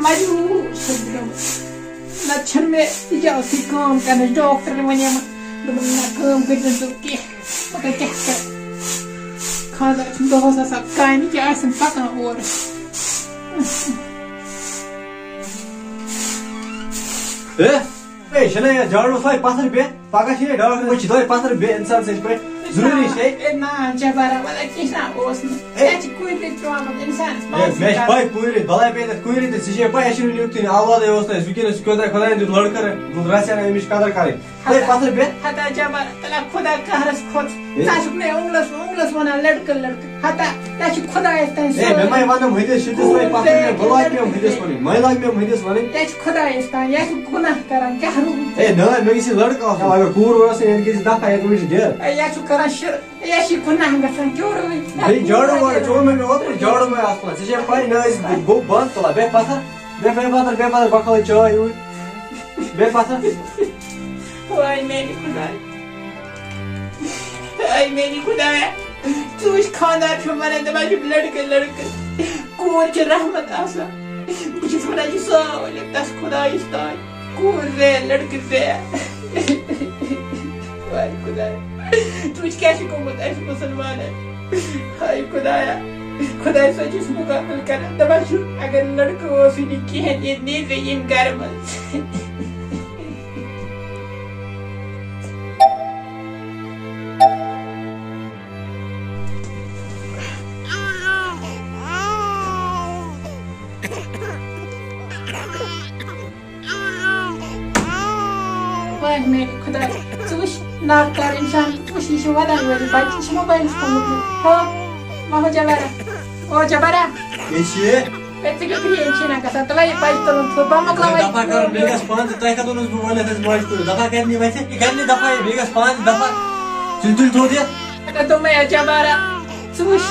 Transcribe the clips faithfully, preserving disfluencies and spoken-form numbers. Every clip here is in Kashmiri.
مجبوٗر چھَس بہٕ گٔمٕژ۔ نَتہٕ چھَنہٕ مےٚ اِجازتٕے کٲم کَرنٕچ۔ ڈاکٹرن وَنیمَن، دوٚپُن، "نہ، کٲم کٔرۍزِ نہٕ ژٕ کینٛہہ۔" مگر کیٛاہ کَرٕ؟ خانٛدار چھُنہٕ دۄہَس آسان کامہِ، کیٛاہ آسن پَکان اورٕ۔ ہے، ہے، چھِنہ یَتھ جاڑوَس لَگہِ پَتھر بیٚہہ؟ پگاہ چھِ یہِ ڈاکٹر، أسۍ چھِ دۄہے پَتھر بیٚہہ اِنسان سٕنٛدۍ پٲٹھۍ۔ ضروٗری چھِ یہِ۔ اے، نہ، جبارا، وَلہٕ کینٛہہ چھُنہٕ اوس نہٕ۔ اے۔ مےٚ چھِ کُلۍ تہِ ترٛوومُت اِنسانَس ہے، پَتہٕ مےٚ چھِ کَرُن۔ پَے کُلۍ رٕتۍ، بَلاے پیٚیہِ تَتھ کُلۍ رٕتۍ، ژےٚ چھے پَے، اَسہِ چھُنہٕ وٕنیُک تہِ اولادٕے اوس نہٕ اَسہِ، وٕنکیٚنَس چھُ کیٛاہ تام خۄدایَن دیُت لٔڑکہٕ، دوٚپُن، رَژھ ہنا أمِس چھِ قدر کَرٕنۍ۔ ہے، ہتا، پَتھر بیٚہہ۔ ہتا جبارا، تَلہ خۄدا قہرَس کھوٚت۔ ہے۔ ژٕ آسُکھ مےٚ اوٚنٛگلَس، اوٚنٛگلَس وَنان لٔڑکہٕ، لٔڑکہٕ۔ ہتا، ژےٚ چھُ خۄدایَس تام ہے، مےٚ سورُے۔ ما وَنہٕ ہُتہِ شِٹِس وَے پَتہٕ مےٚ، بہٕ لاگہٕ مےٚ ہُتِس وَنٕنۍ، مےٚ لاگہٕ مےٚ ہُتِس وَنٕنۍ۔ ژےٚ چھُ خۄدایَس تام، یہِ آسہِ گُناہ کَران، کیٛاہ روٗد؟ ہے، نہ، مےٚ گژھِ یہِ لٔڑکہٕ آسُن، اگر کوٗر وٲژ، ییٚتہِ گژھِ دَفعہ، ییٚتہِ وٕچھِ ڈٮ۪ر۔ ہے، یہِ چھُ کَران شِر، یہِ چھُ گُناہ گژھان، کیٛاہ روٗد؟ بیٚیہِ جاڑو واڑو، ژٕ ووٚن مےٚ، مےٚ اوترٕ جاڑو وَے اَتھ منٛز، ژےٚ چھےٚ پَے، نہ ٲسۍ بہٕ، بہٕ بنٛد تُلان، بیٚہہ پَتھر، بیٚہہ، بیٚہہ پَتھر، بیٚہہ پَتھر، بہٕ کھالَے چاے یوٗرۍ، بیٚہہ پَتھر۔ واے میٛانہِ خۄداے۔ اے میٛانہِ خۄدایا، ژٕ وٕچھ خانٛدار چھُ وَنان، دَپان چھِ لٔڑکہٕ، لٔڑکہٕ۔ کوٗر چھِ رحمت آسان۔ بہٕ چھَس وَنان، یہِ چھُ سٲلِم تَس خۄدایَس تام۔ کوٗر زے، لٔڑکہٕ زے۔ واے خۄدایا، ژٕ وٕچھ کیٛاہ چھُ گوٚمُت اَسہِ مُسلمانَن۔ ہاے خۄدایا، خۄداے صٲب چھُس مُکمل کران۔ دَپان چھُ، اگر لٔڑکہٕ اوسُے نہٕ کِہیٖنۍ، ییٚتہِ نیرِ ییٚمہِ گرٕ منٛز۔ واے میٛانہِ خۄداے، ژٕ وٕچھ ناکار اِنسان، ژٕ وٕچھ، یہِ چھُ وَدان یورٕ بَچہِ، یہِ چھُ موبایلَس کُن وٕچھمُت۔ ہو، ما ہو جبارا، او جبارا۔ یہِ چھِ یہِ۔ ہے، ژٕ کیٛاہ کرٛیٚہن چھِنہ گژھان؟ تَلہ یہِ پَزِ تُلُن تھوٚد، بہٕ مۄکلاوٕ ہے، وۄنۍ۔ دفعہ کَرُن، بیٚیہِ گژھِ پانہٕ تہِ، تۄہہِ کَتھ ووٚنُس بہٕ وَنہٕ یَتھ أسۍ ماجہِ تُلِو؟ دفعہ کَرِ نہٕ یہِ وَتھِ، یہِ کَرِ نہٕ دفعہ، یہِ بیٚیہِ گژھِ پانہٕ تہِ دفعہ۔ ژٕ تُلۍ تھوٚد یَتھ۔ ہے، دوٚپمَے، ہے جبارا، ژٕ وٕچھ،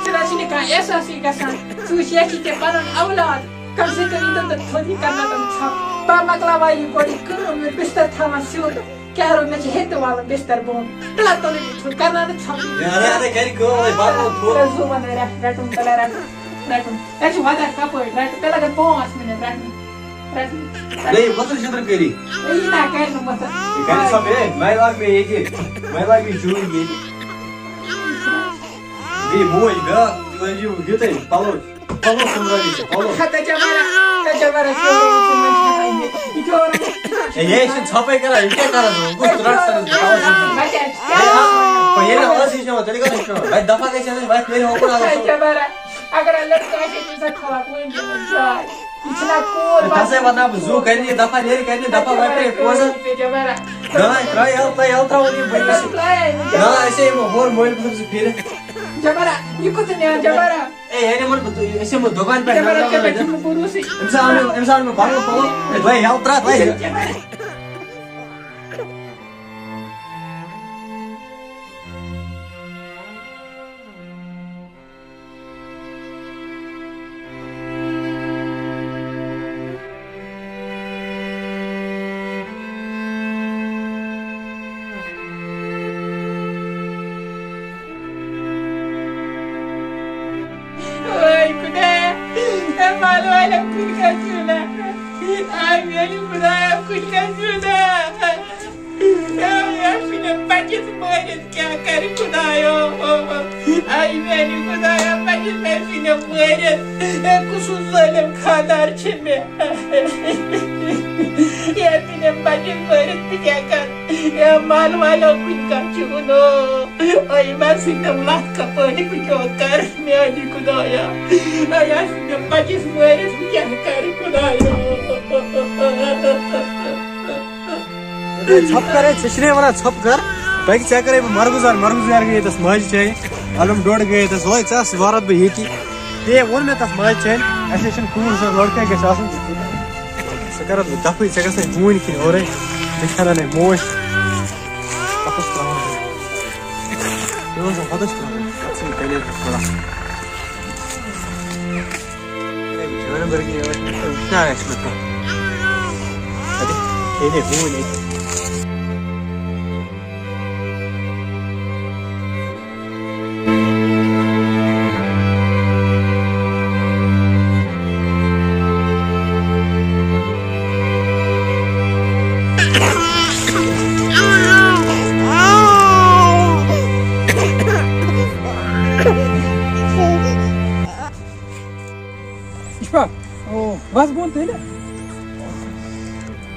ژےٚ نہ چھُے نہٕ کانٛہہ احساسٕے گژھان۔ ژٕ وٕچھ، یہِ چھِ ژےٚ پَنُن اولاد۔ کم سے کم یہِ دِتُن تھوٚد، یہِ کرناوتن ژھۄپ۔ بہٕ مۄکلاوٕ وۄنۍ یہِ گۄڈٕ یہِ کٲم، یہِ بستر تھاوان سیوٚد۔ کیٛاہ روٗد، مےٚ چھِ ہیٚتہِ والُن بستر بۄن۔ تُلہ، تُلُن یہِ تھوٚد، کرناو نہٕ ژھۄپٕے۔ ہے، اَدٕ، اَدٕ، گرِ کٲم، ہے، بَتہٕ ووت تھوٚد۔ تُلہ، زُو وَنہٕ رَٹھ، رَٹُن، تُلہ، رَٹُن، رَٹُن۔ ہے، چھُ وَدان کَپٲرۍ رَٹُن؟ تُلہ، گٔے پانٛژھ مِنٹ رَٹُن، رَٹُن، رَٹُن۔ ہے، یہِ مۄتُر شِتُر کٔری۔ ہے، یہِ نہ کَرِ نہٕ مۄتُر۔ یہِ کَرِ سۄ مےٚ، مےٚ لاگ مےٚ ییٚتہِ، مےٚ لاگ مےٚ چوٗرِ ییٚتہِ۔ بیٚیہِ موج بیٛاکھ، تُہۍ لٲگِو یِتھَے پَلو۔ پَلو سومبرٲوِتھ ژےٚ، پَلو۔ ہتا جبارا، ہتا جبارا، کیٛاہ روٗد ژےٚ منٛز کران یہِ؟ یہِ کیٛاہ روٗد؟ ہے، یہِ چھِنہٕ ژھۄپَے کران، یہِ کیٛاہ کران ژٕ؟ کُس رَٹھ سَنَس بہٕ تھاوَس یہِ؟ بَچہِ، ہے، آ، ییٚلہِ نہٕ ٲسٕے ہیٚچھناوان، تیٚلہِ کَتھ ہیٚچھناوان؟ بَچہِ دَفعہ گژھِ ہَنٕے، وَتہِ نیرِ ہُکُن اَلَس ہتا سُہ۔ جبارا، اگر لٔڑکہٕ آسہِ ہے، تٔمِس آسہِ تھاوان کُنہِ جایہِ۔ یہِ چھِنہ کوٗر ہے، تَسَے وَنان بہٕ، زُو کَرِ نہٕ یہِ دَفعہ، نیرِ کَرِ نہٕ دَفعہ، وَتہِ نیرِ پوزَن۔ جبارا۔ نہ، ترٛاو یَلہٕ، ترٛاو یَلہٕ، ترٛاو وۄنۍ یہِ بٔنِس۔ نہ، أسے یِمو ہورٕ مٲلۍ پَتہٕ سُہ پھِرِ۔ جبارا، یہِ کوٚت نیران، جبارا؟ اے، یعنی ووٚن بہٕ، أسۍ یِمو دُکان پٮ۪ٹھ جبارا، نظر ژےٚ پٮ۪ٹھ لگٲوِتھ۔ چھُنہٕ بروسٕے۔ أمِس آو نہٕ، أمِس آو نہٕ پَلو پَلو۔ اے، تۄہہِ یَلہٕ ترٛاو، تۄہہِ۔ جبارا۔ وای خدایا، اے مالہٕ والٮ۪و کُنہِ کَتھِ وَنان۔ آے میٛانہِ خدایا، کُنہِ کَتھِ وَنان۔ اے، یہِ آسہِ مےٚ بَچَس مٲرِتھ، کیٛاہ کَرِ خدایو؟ آے میٛانہِ خدایا، بَچَس آسہِ مےٚ مٲرِتھ۔ اے، کُس ہیوٗ ظٲلِم خانٛدار چھِ مےٚ۔ یہِ آسہِ مےٚ بَچَس مٲرِتھ، بہٕ کیٛاہ کَرٕ؟ اے مال والو، کُنہِ کانٛہہ چھُ وُنو۔ اے، مےٚ سۭتۍ تِم لَتھ کَپٲرۍ، بہٕ کیٛاہ کَرٕ میٛانہِ خۄدایا؟ اے، اَسہِ چھُ مےٚ بَچَس مٲرِتھ، بہٕ کیٛاہ کَرٕ خۄدایا؟ ژھۄپہٕ کَرے، ژےٚ چھُنے وَنان ژھۄپہٕ کَر؟ بَچہِ، ژےٚ کَرے بہٕ مَرگُزار، مَرگُزار گٔیے تَس ماجہِ چانہِ۔ عالم ڈوٚڈ گٔیے تَس، وۄنۍ ژٕ آس وَرَتھ بہٕ ییٚتی۔ تے ووٚن مےٚ تَس ماجہِ چانہِ، اَسہِ ہے چھِنہٕ کوٗر سۭتۍ لٔڑکَے گژھِ آسُن۔ ژٕ کَرَتھ بہٕ دَفٕے، ژےٚ گژھِ نَے ہوٗنۍ کھیٚنۍ اورَے۔ بہٕ کھٮ۪نَے موش۔ پَتَس ترٛاوان۔ یہِ اوس نہٕ پَتَس ترٛاوان۔ اَتھ ژھٕنہِ کَلے تھوڑا۔ اے، جانوَر کیٛاہ ٲسۍ مےٚ وٕچھنہ آسہِ نہٕ کانٛہہ۔ اَتہِ کھیٚیہِ ہوٗنۍ أتی۔ بس بۄن تیٚلہِ۔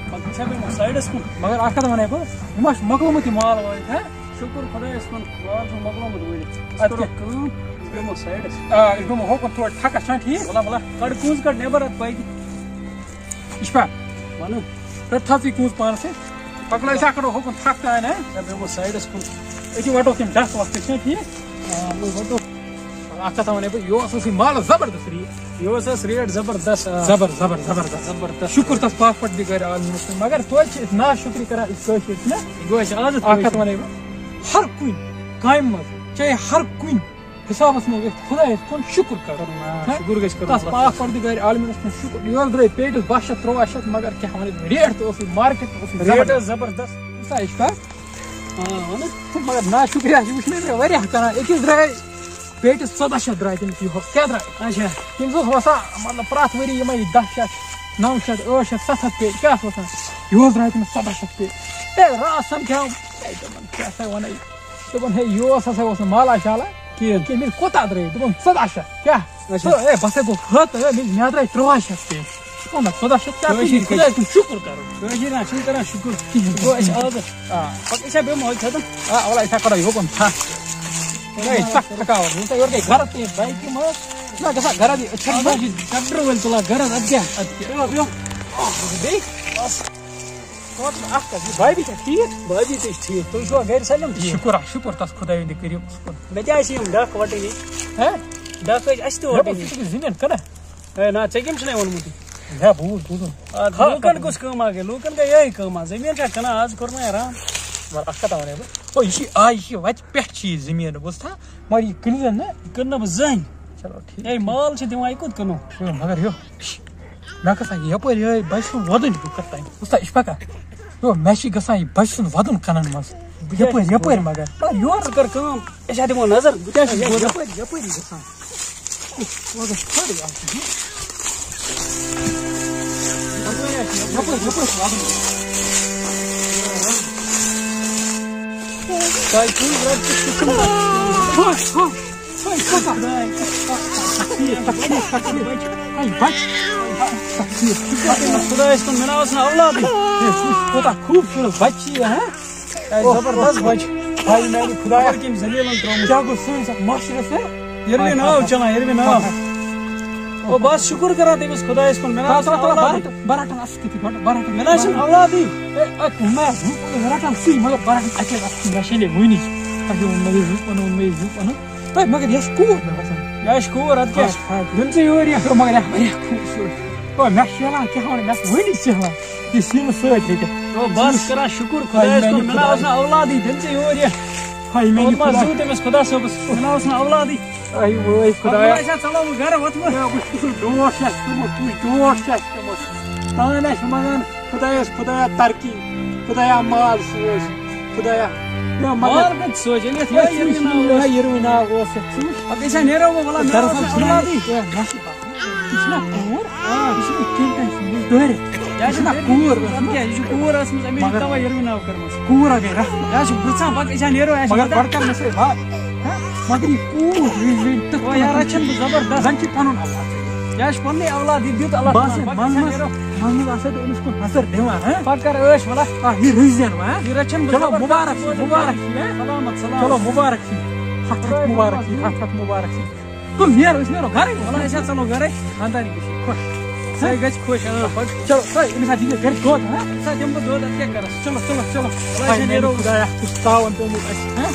پتہٕ وٕچھا بہٕ یِمن سایڈس کُن۔ مگر اکھ کتھ ونے بہٕ، یِم ما چھِ مۄکلومُت یہِ مال وٲلِتھ، ہا؟ شُکُر خۄدایَس کُن، مال چھُ مۄکلومُت وٲلِتھ۔ أسۍ اَدٕ کَرو کیٛاہ؟ کٲم، أسۍ بیٚہمو سایڈس۔ آ، أسۍ بیٚہمو ہوکُن تھوڑا تھکس چھا ٹھیٖک؟ وَلہ، وَلہ، کَڑ کُنٛز کَڑ نٮ۪بر اَتھ بایکہِ۔ یہِ چھُ پَتہٕ۔ وَنہٕ۔ رَٹ تھاو ژٕ یہِ کُنٛز پانَس سۭتۍ۔ پَکو أسۍ اَتھ کَڑو ہوکُن تھکھ تام، ہا؟ أسۍ بیٚہمو سایڈس کُن۔ أتی وَٹو تِم ڈَکھ وَکھ تہِ چھا ٹھیٖک؟ آ، وۄنۍ وَٹو۔ اکھ کتھ ونے بہٕ، یہِ اوس اصٕل مال زبردست ریٹ۔ یہِ اوس اَس ریٹ زبردست، آ۔ زبر، زبر، زبردست۔ زبردست۔ شُکُر تس پاک پردگار عالمینس کُن۔ مگر توتہِ چھِ أسۍ ناشُکری کران، أسۍ کٲشِرۍ چھِنہ۔ یہِ گوٚو اَسہِ عادت ہر کٲشِرۍ۔ کتھ ونے بہٕ، ہر کُنہِ کامہِ منٛز، چاہے ہر کُنہِ حسابس منٛز گژھِ خدایس کُن شُکُر کرُن۔ کرُن، آ، ہہ؟ شُکُر گژھِ کرُن تس رۄبس پاک کُن۔ پردگار عالمینس کُن شُکُر۔ یہِ اوس درٛاے پیٹس باہ شیٚتھ ترٛواہ شیٚتھ، مگر کیٛاہ ونے، ریٹ تہِ اوس، مارکیٹ تہِ اوس ریٹ زبردست۔ ٲس زبردست۔ وٕچھ سا، یہِ چھُ کتھ؟ آ، وَنہٕ۔ مگر ناشُکریہ چھُ، وٕچھ مےٚ، مےٚ واریاہ کران۔ أکِس درٛاے پیٹہِ ژۄداہ شیٚتھ درٛاے تٔمِس یِہُس۔ کیٛاہ درٛاے؟ اچھا۔ تٔمِس اوس وَسان، مطلب، پرٛٮ۪تھ ؤری یِمَے دَہ شیٚتھ، نَو شیٚتھ، ٲٹھ شیٚتھ، سَتھ ہَتھ پیٹہِ۔ کیٛاہ اوس وَسان؟ یِہُس درٛاے تٔمِس ژۄداہ شیٚتھ پیٹہِ۔ ہے، راتھ سَمکھیٛاو۔ ہے، دوٚپُن، کیٛاہ سا وَنَے؟ دوٚپُن، ہے، یہِ اوس ہسا اوس نہٕ مالا شالا کِہیٖنۍ۔ کِہیٖنۍ۔ مےٚ کوٗتاہ درٛاے؟ دوٚپُن، ژۄداہ شیٚتھ۔ کیٛاہ؟ اچھا۔ تہٕ، ہے، بَس ہے گوٚو ہٲت، ہے، مےٚ، مےٚ درٛاے تُرٛواہ شیٚتھ پیٹہِ۔ وَنہ، ژۄداہ شیٚتھ کیٛاہ کٲشِر کُنہِ خۄداے کَتہِ؟ سُنٛد شُکُر کَرُن۔ کٲشِر نہ چھِنہٕ کَران شُکُر۔ کِہیٖنۍ۔ گوٚو اَسہِ عادت۔ آ۔ پَتہٕ أسۍ ہا بیٚہمو أتھۍ ہَتَن۔ آ، وَلہٕ، أسۍ ہا کَرو یہِ ہُکُن تھَکھ۔ ہے، سَخ تھَکاوَٹ۔ وۄنۍ چھا یورٕ گٔے گَرٕ تہِ بایکہِ منٛز۔ نہ، گژھان گَرٕ تہِ، أسۍ چھَنہٕ اَدٕ حظ یہِ ٹرٛیکٹَر وٲلۍ تُلان گَرَس، اَدٕ کیٛاہ؟ اَدٕ کیٛاہ؟ بیٚیہِ؟ بَس۔ وَلہٕ اَکھ کَتھ، یہِ بابی چھا ٹھیٖک؟ بابی تہِ چھِ ٹھیٖک۔ تُہۍ چھُوا گَرِ سٲلِم ٹھیٖک؟ شُکُر ہا، شُکُر تَس خۄدایَن تہِ کٔرِو۔ مےٚ تہِ حظ چھِ یِم ڈَکھ وَٹٕنۍ۔ ہہ؟ ڈَکھ ٲسۍ اَسہِ تہِ مےٚ وَٹٕنۍ۔ دوٚپ، ژٕ چھُکھ زٔمیٖن کٕنان؟ ہے، نہ، ژےٚ کٔمۍ چھُنَے ووٚنمُت یہِ؟ ہے، بوٗز، بوٗزُن۔ آ، کھا لوٗکَن کَرُن۔ کُس کٲم اَکھ گٔے؟ لوٗکَن گٔے یِہوٚے کٲم اَکھ۔ زٔمیٖن چھا کٕنان؟ آز کوٚر مےٚ حیران۔ وَلہٕ، اَکھ کَتھا وَنَے بہٕ۔ او، یہِ چھِ، آ، یہِ چھِ وَتہِ پٮ۪ٹھ چھِ یہِ زٔمیٖن، بوٗزتھا؟ مگر یہِ کٕنزٮ۪ن نہ۔ یہِ کٕنہٕ نہٕ بہٕ زٕہٕنۍ۔ چلو، ٹھیٖک۔ ہے، مال چھِ دِوان، یہِ کوٚت کٕنو؟ شُکر، مگر یہِ، مےٚ گژھان یہِ یَپٲرۍ یِہوٚے بَچہٕ سُنٛد وَدُن ہیوٗ کَتھ تام۔ بوٗزتھا، اِشفاقا؟ یو، مےٚ چھِ گژھان یہِ بَچہٕ سُنٛد وَدُن کَنَن منٛز۔ بہٕ کیٛاہ یَپٲرۍ، چھُس یَپٲرۍ وَنان؟ مگر۔ مگر یورٕ کَر کٲم، أسۍ ہا دِمو نظر، بہٕ کیٛاہ چھُس یَپٲرۍ، بوزان؟ یَپٲرۍ، یَپٲرۍ گژھان۔ وۄنۍ گژھِ کھڑٕے آسُن۔ یَپٲرۍ، یَپٲرۍ چھُ وَدُن۔ تۄہہِ چھُو رَٹہِ تہِ چھُ۔ ہُہ، ہُہ۔ خۄدایَس کُن، مےٚ نہ اوس نہٕ اولادٕے۔ ہے، وٕچھ، کوٗتاہ خوٗبصوٗرت بَچہٕ چھِ یہِ، ہہ؟ ہے، زبردست بَچہٕ۔ ہاے میٛانہِ خۄدایا۔ خبر کٔمۍ ذلیٖلَن ترٛوومُت۔ کیٛاہ گوٚو سٲنِس اَتھ معاشرَس، ہہ؟ ییٚروِن آو چلان، ییٚروِن آو۔ او، بہٕ حظ شُکُر کران تٔمِس خۄدایَس کُن، مےٚ نہ اوس نہٕ اولادٕے۔ بہٕ رَٹَن اَصٕل کِتھ پٲٹھۍ، بہٕ رَٹَن۔ مےٚ نہ حظ چھِنہٕ اولادٕے۔ ہے، اَتہِ ہُم حظ، ہُم رَٹَن سُے، مگر بہٕ رَٹَن اَتہِ حظ اَصٕل، مےٚ چھےٚ نہٕ وٕنِچ۔ تۄہہِ ووٚنمَے یہِ، ووٚنمَے یہِ، ووٚنمَے یہِ۔ ہے، مگر یہِ چھِ کوٗر مےٚ باسان۔ یہِ چھِ کوٗر، اَدٕ کیٛاہ؟ آ، آ۔ دِم ژٕ یور یہِ۔ ہے، مگر یہِ واریاہ خوٗبصوٗرت۔ ہے، مےٚ چھِ شیران، کیٛاہ وَنہٕ، مےٚ چھِ وٕنی شیران۔ یہِ سیٖنہٕ سۭتۍ رٔٹِتھ۔ او، بَس کران شُکُر ہے، خۄدایَس میٛانہِ کُن، مےٚ نہ اوس خۄدایا۔ نہٕ اولادٕے، دِم ژٕ یور یہِ۔ ہے، میٛانہِ اوٚتھ ما خۄدایا۔ زُو تٔمِس خۄدا صٲبَس، مےٚ نہ اوس نہٕ اولادٕے۔ ہے، وٲے خۄدایا۔ خۄدایا، ژَلو وۄنۍ گَرٕ، وۄتھ وۄنۍ۔ ہے، وٕچھ، کُس ڈوٹھ چھُ اَسہِ پیوٚمُت، کُس ڈوٹھ چھُ اَسہِ پیوٚمُت۔ تانۍ ٲسۍ منٛگان خۄدایَس، خۄدایا ترقی، خۄدایا مال سوز، خۄدایا۔ مےٚ مگر مال کَتہِ سوزِ؟ ییٚلہِ یَتھ یہِ یِہوٚے یِروِناو اوس۔ یِروِناو اوس یَتھ، ژٕ وٕچھ۔ پَتہٕ ٲسۍ ہا نیرو وۄنۍ، وَلہ، مےٚ اوس دَرَصل نہٕ چھُنہٕ اولادٕے۔ یہِ، یہِ، یہِ چھُنہ کوٗر، آ۔ یہِ چھُنہٕ کِہیٖنۍ تہِ، یہِ چھُنہٕ دٲرِتھ۔ یہِ چھُنہ کوٗر ٲسمٕژ۔ اَدٕ کیٛاہ، یہِ چھِ کوٗر ٲسمٕژ، أمۍ چھِ مگر تَوَے یِروِناو کٔرمٕژ۔ کوٗر اَگَے رَٹھ۔ یہِ حظ چھِ پرٛژھان، پَتہٕ أسۍ ہا نیرو، اَسہِ مگر پَتہ۔ گۄڈٕ کَر مےٚ سۭتۍ وَتھ۔ ہہ؟ مگر یہِ کوٗر رٔنۍ رٔنۍ تہٕ او یارٕ، رَچھَن بہٕ زبردست۔ زَن چھِ پَنُن اولاد۔ یہِ حظ چھِ پَننُے اولاد، یہِ دیُت اللہ بس تعالیٰ ہَن، پَتہٕ منٛز، أسۍ ہا منٛز، نیرو۔ منٛز، منٛز آسہِ تہٕ أمِس کُن نظر دِوان، ہہ؟ پَتہٕ کَر عٲش وَلا۔ آ، یہِ رٔنۍ زٮ۪ن وۄنۍ، ہہ؟ یہِ رَچھَن بہٕ چلو، زبردست۔ مُبارک چھِ، مُبارک چھِ، ہہ؟ سلامت، سلامت۔ چلو، مُبارک چھِ۔ ہَتھ، ہَتھ خۄدایَس مُبارک چھِ، حوالہٕ۔ ہَتھ، ہَتھ مُبارک چھِ۔ تُل، نیرو، أسۍ نیرو گَرَے۔ وَلا، أسۍ ہا ژَلو گَرَے۔ خانٛدارِنۍ گٔژھِو خۄش۔ سۄے گژھِ خۄش، آ، پَتہٕ۔ چلو، سۄے، أمِس ہا دِیِو گَرِ دۄد، ہہ؟ أمِس ہا دِمہٕ بہٕ دۄد، اَدٕ کیٛاہ کَرَس؟ چلو، چلو، چلو۔ وَلا، أسۍ ہا ہاے، نیرو۔ خۄدایا، کُس تاوَن پیوٚمُت اَسہِ، ہہ؟